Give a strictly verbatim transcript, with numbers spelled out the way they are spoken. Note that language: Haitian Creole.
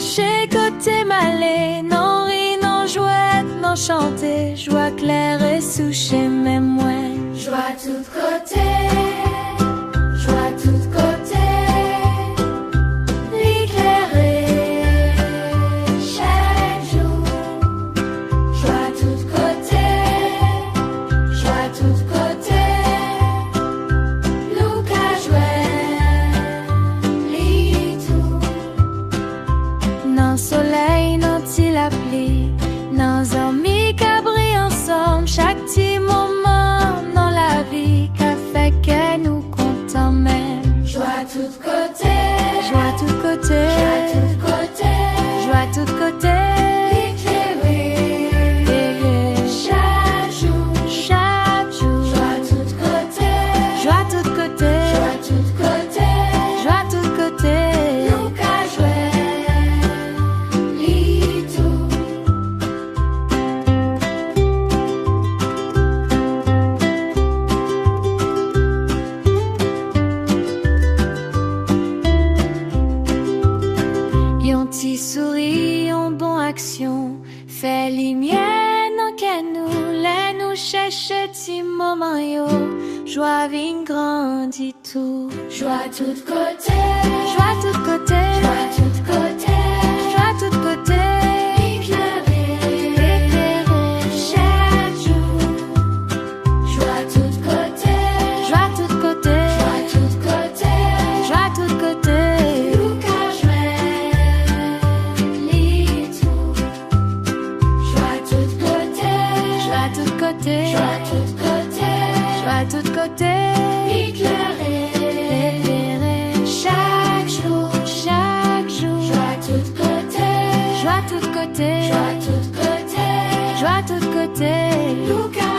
Chèche kote m ale, nan ri, nan jwèt, nan chante, jwa klere sou chemen mwen. Jwa tout kote, jwa tout kote, li klere chak jou. Jwa tout kote, jwa tout kote, nou ka jwenn li tou. Nan solèy, nan ti lapli, nan zanmi k ap ri ansanm, chak ti moman nan lavi ka fè kè nou kontan menm. Jwa tout kote, jwa tout kote, jwa tout kote, jwa tout kote, li klere, klere chak jou, chak jou. Jwa tout kote, jwa tout kote, jwa tout kote, jwa tout kote, nou ka jwenn li tou. Yon ti souri, yon bon aksyon, fè limyè nan kè nou. Lè nou chèche ti moman yo, jwa vin grandi tou. Jwa tout kote, jwa tout kote, jwa tout kote, jwa tout kote, li klere, li klere chak jou. Jwa tout kote, jwa tout kote, jwa tout kote, jwa tout kote, nou ka jwenn li tou. Jwa tout kote, jwa tout kote, jwa tout kote, jwa tout kote, li klere, klere chak jou, chak jou. Jwa tout kote, jwa tout kote, jwa tout kote, jwa tout kote, nou ka